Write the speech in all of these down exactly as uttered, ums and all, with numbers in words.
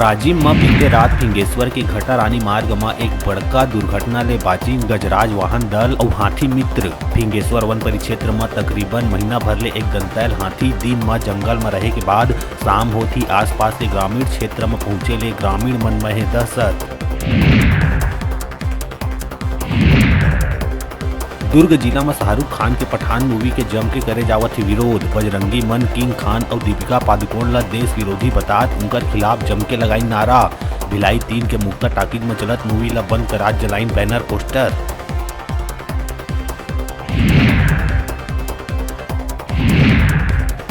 राजिम म बीते रात फिंगेश्वर के घटारानी मार्ग म एक बड़का दुर्घटना ले बाचिन गजराज वाहन दल अउ हाथी मित्र। फिंगेश्वर वन परिक्षेत्र म तकरीबन महीना भर ले एक दंतैल हाथी दिन म जंगल म रहे के बाद शाम होत ही आसपास के ग्रामीण क्षेत्र म पहुंचे ले ग्रामीण मन म हे दहशत। दुर्ग जिला म शाहरुख खान के पठान मूवी के जम के करे जावत हे विरोध। बजरंगी मन किंग खान अउ दीपिका पादुकोण ल देश विरोधी बतात उनकर खिलाफ जम के लगाइन नारा। भिलाई तीन के मुक्ता टाकीज म चलत मूवी ल बंद करात जलाइन बैनर पोस्टर।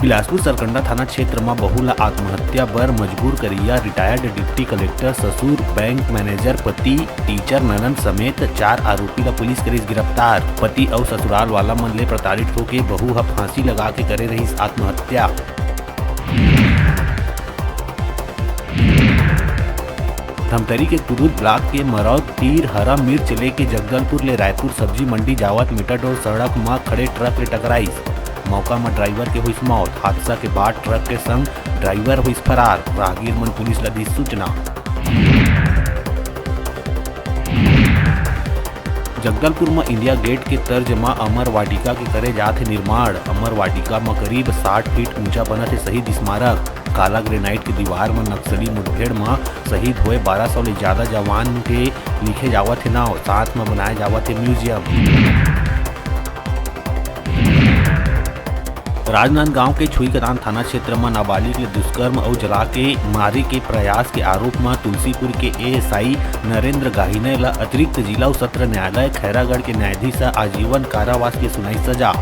बिलासपुर सरकंडा थाना क्षेत्र म बहू ल आत्महत्या बर मजबूर करिया रिटायर्ड डिप्टी कलेक्टर, ससुर, बैंक मैनेजर, पति, टीचर, ननद समेत चार आरोपी ल पुलिस करिस गिरफ्तार। पति अउ ससुराल वाला मन ले प्रताड़ित होके बहू ह फांसी लगा के करे रहिस आत्महत्या। धमतरी के कुरूद ब्लॉक के मरौद तीर हरा मिर्च लेके जगदलपुर ले रायपुर सब्जी मंडी जावत मेटाडोर सड़क म खड़े ट्रक ले टकराइस। मौका म ड्राइवर के होइस मौत। हादसा के बाद ट्रक के संग ड्राइवर होइस फरार। राहगीर मन पुलिस ल दिस सूचना। जगदलपुर म इंडिया गेट के तर्ज म अमर वाटिका के करे जात हे निर्माण। अमर वाटिका म करीब साठ फीट ऊंचा बनत हे शहीद स्मारक। काला ग्रेनाइट के दीवार म नक्सली मुठभेड़ म शहीद होए बारह सौ ले ज्यादा जवान के लिखे जावत हे नाव। साथ म बनाए जावत हे म्यूजियम। राजनांदगांव के छुईकदान थाना क्षेत्र म नाबालिग ले दुष्कर्म अउ जला के मारे के प्रयास के आरोप म तुलसीपुर के एएसआई नरेंद्र गाहिने ल अतिरिक्त जिला अउ सत्र न्यायालय खैरागढ़ के न्यायाधीश ह आजीवन कारावास के सुनाई सजा।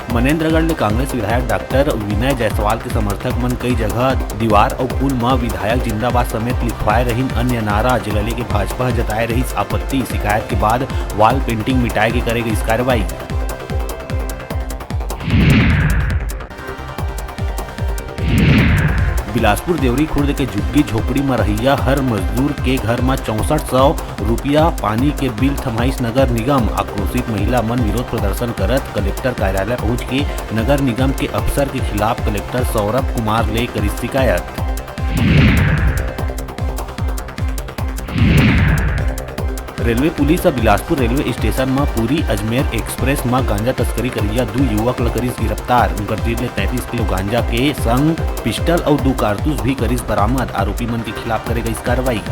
मनेंद्रगढ़ ले कांग्रेस विधायक डॉक्टर विनय जायसवाल के समर्थक मन कई जगह दीवार अउ पुल म विधायक जिंदाबाद समेत लिखवाए रहिन अन्य नारा, जेला लेके भाजपा ह जताए रहिस आपत्ति। शिकायत के बाद वॉल पेंटिंग मिटाए के करे गइस कार्रवाई। बिलासपुर देवरी खुर्द के झुग्गी झोपड़ी म रहइया हर मजदूर के घर म चौसठ सौ रुपया पानी के बिल थमाइस नगर निगम। आक्रोशित महिला मन विरोध प्रदर्शन करत कलेक्टर कार्यालय पहुंच के नगर निगम के अफसर के खिलाफ कलेक्टर सौरभ कुमार ले करिस शिकायत। रेलवे पुलिस ह बिलासपुर रेलवे स्टेशन म पुरी अजमेर एक्सप्रेस म गांजा तस्करी करइया दू युवक ल करिस गिरफ्तार। उंकर तीर ले तैंतीस किलो गांजा के संग पिस्टल अउ दू कारतूस भी करिस बरामद। आरोपी मन के खिलाफ करे गइस कार्रवाई।